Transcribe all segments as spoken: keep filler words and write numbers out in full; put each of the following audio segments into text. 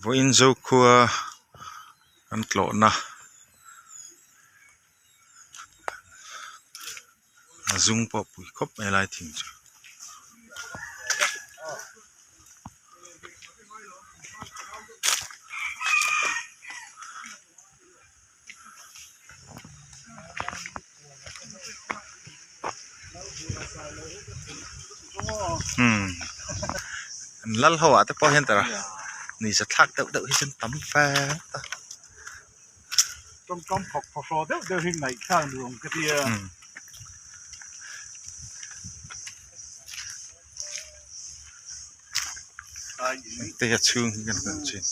Vawiin Zokhua kan tlawhna a zung pawh pui khawp mai lai thing chu. Hmm. Lal ho a te pawh hian tara. Ni sa thlak deuh deuh hi chen tam fe ta. Ṭawngṭawng phawk phawk hraw deuh deuh hi ngaih thlak ni awm ka tia. Hmm. Te a chhung hi kan kan chin.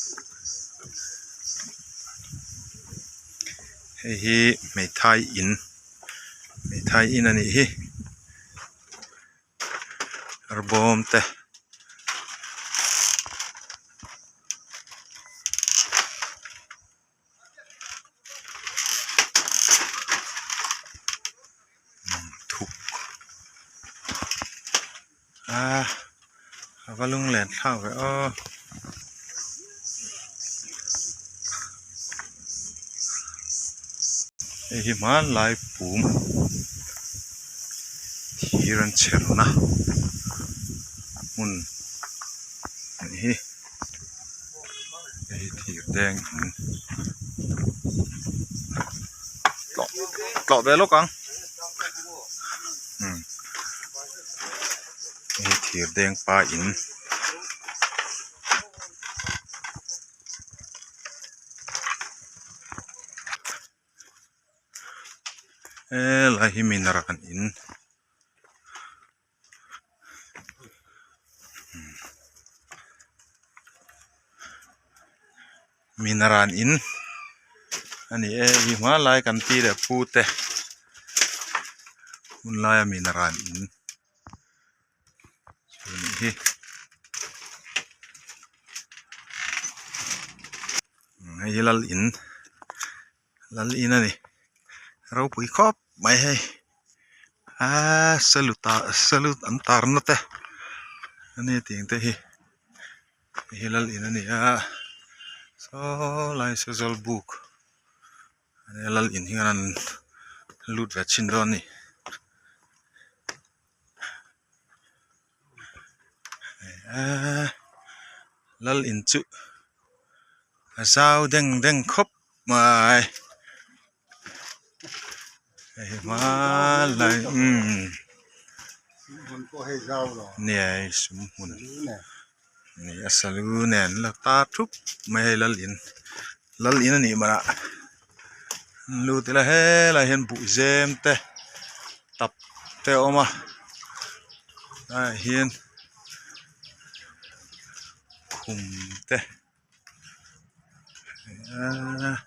Hei hi hmeithai in, hmeithai in a nih hi. Arbawm te. Thuk. A, a va lunglen thlak ve aw. Hei hi hmanlai pum thir an chherna hmun a ni hi. Hei hi thir deng in. Tlawh, tlawh ve lawk ang. Hmm. Hei hi thir deng pa in. E, lai hi mina ran in. Mina ran in a ni e, hi hmanlai kan pi leh pu te hun laia mina ran in. Chu ni hi. Hei hi lal in. Lal in a ni. Ropui khawp mai hei. A, salu ta, salu an tarna te a ni ting te hi. Hi lal in a ni a. Saw lai saw zawlbuk a ni, lal in hi an lut ve chin dawn a ni. A, lal in chu a zau deng deng khawp mai. Hei hmanlai, um. Sumhmun pawh hei zau lo. Ni ei, sumhmun. Salu nen. Ni a, salu nen la ta thup mai hei lal in. Lal in a nih mana. Lut ila helai hian buh zem te, tap te a awm a. Lai hian khum te. A.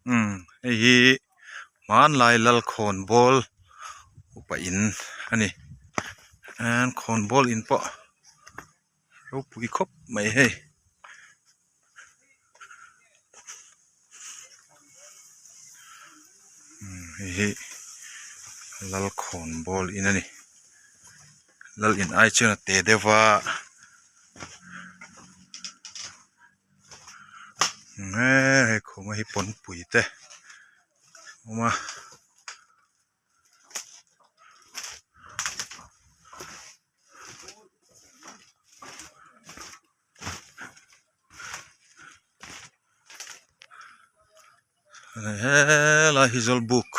Um, hei hi hmanlai lal khawnbawl upa in a ni. An khawnbawl in pawh ropui khawp mai hei. Hmm, hei hi lal khawnbawl in a ni. Lal in ai chuan a te deuh a. Nge, hei khawma hi pawnpui te a awm a. Helai hi zawlbuk.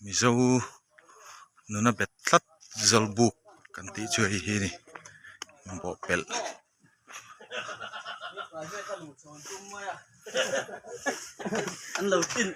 Mizo nuna bet tlat zawlbuk kan tih chu hei hi ni. Bawhpelh. An lo tin.